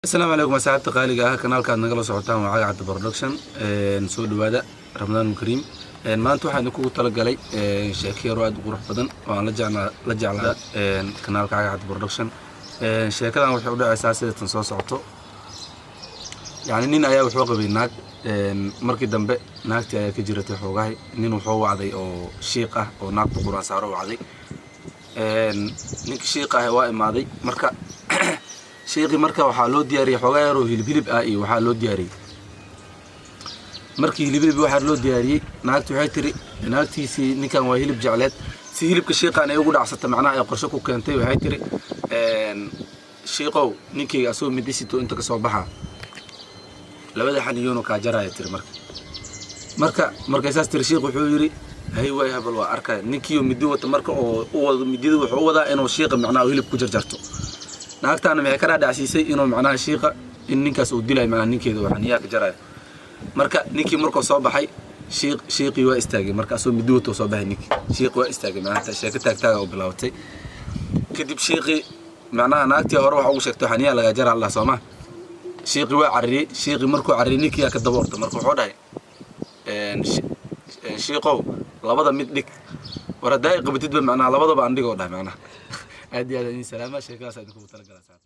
Asalaamu calaykum, asxaabta qaaliga ah. Kanaalka aad nagala socotaan waa Cagacadda Production. Soo dhawaada, Ramadaan Kariim. Maanta waxaan idinkugu talagalay sheeko yaro aad u qurux badan oo aan la jeclaa la jeclaa kanaalka Cagacadda Production. Sheekadan waxay u dhacaysaa sida tan soo socoto. Yacni, nin ayaa wuxuu qabay naag. Markii dambe naagtii ayaa ka jiratay xoogahay. Nin wuxuu wacday oo shiiq ah oo naagtu Quraan saaro wacday. Ninka shiiq ah waa imaaday. Marka shiiqii marka waxaa loo diyaariyey xoogaa yaroo hilib hilib ah iyo waxaa loo diyaariyey. Markii hilib hilib waxaa loo diyaariyey, naagti waxay tiri naagtiisii, ninkan waa hilib jecleed, si hilibka shiiqan ay ugu dhacsata, macnaha ay qorshe ku keentay. Waxay tiri, "Shiiqow, ninkayga asagoo midisito inta kasoo baxa, labada xaniyoonu kaa jaraya," tiri. Marka markay saas tiri, shiiq wuxuu yidhi, "Hay waay, habal waa arkaya." Ninkiiyo midi wata marka oo u wado midida, wuxuu u wadaa inuu shiiqa macnaha hilib ku jarjarto. Naagtaana maxay ka dhaadhacsiisay? Inuu macnaha shiiqa in ninkaas uu dilayo, macnaha ninkeeda uu xaniyaha ka jarayo. Marka ninkii markuu soo baxay, shiiqii waa istaagay. Marka asoo midi wato soo baxay ninkii, shiiqi waa istaagay. Macnaha sheeko taagtaaga u bilaabatay. Kadib shiiqii macnaha naagtii hore waxa ugu sheegtay xaniyaha lagaa jara Allah sooma. Shiiqii waa carariyey. Shiiqii markuu carariyey, ninkii yaa ka daba orda. Marka wuxuu dhahay, "Shiiqow, labada mid dhig, war haddaa ay qabatidba, macnaha labadaba aan dhigoo," dhahay. Macnaha aad iyo aad idin salaama. Sheekadaas idinkugu talagalaa.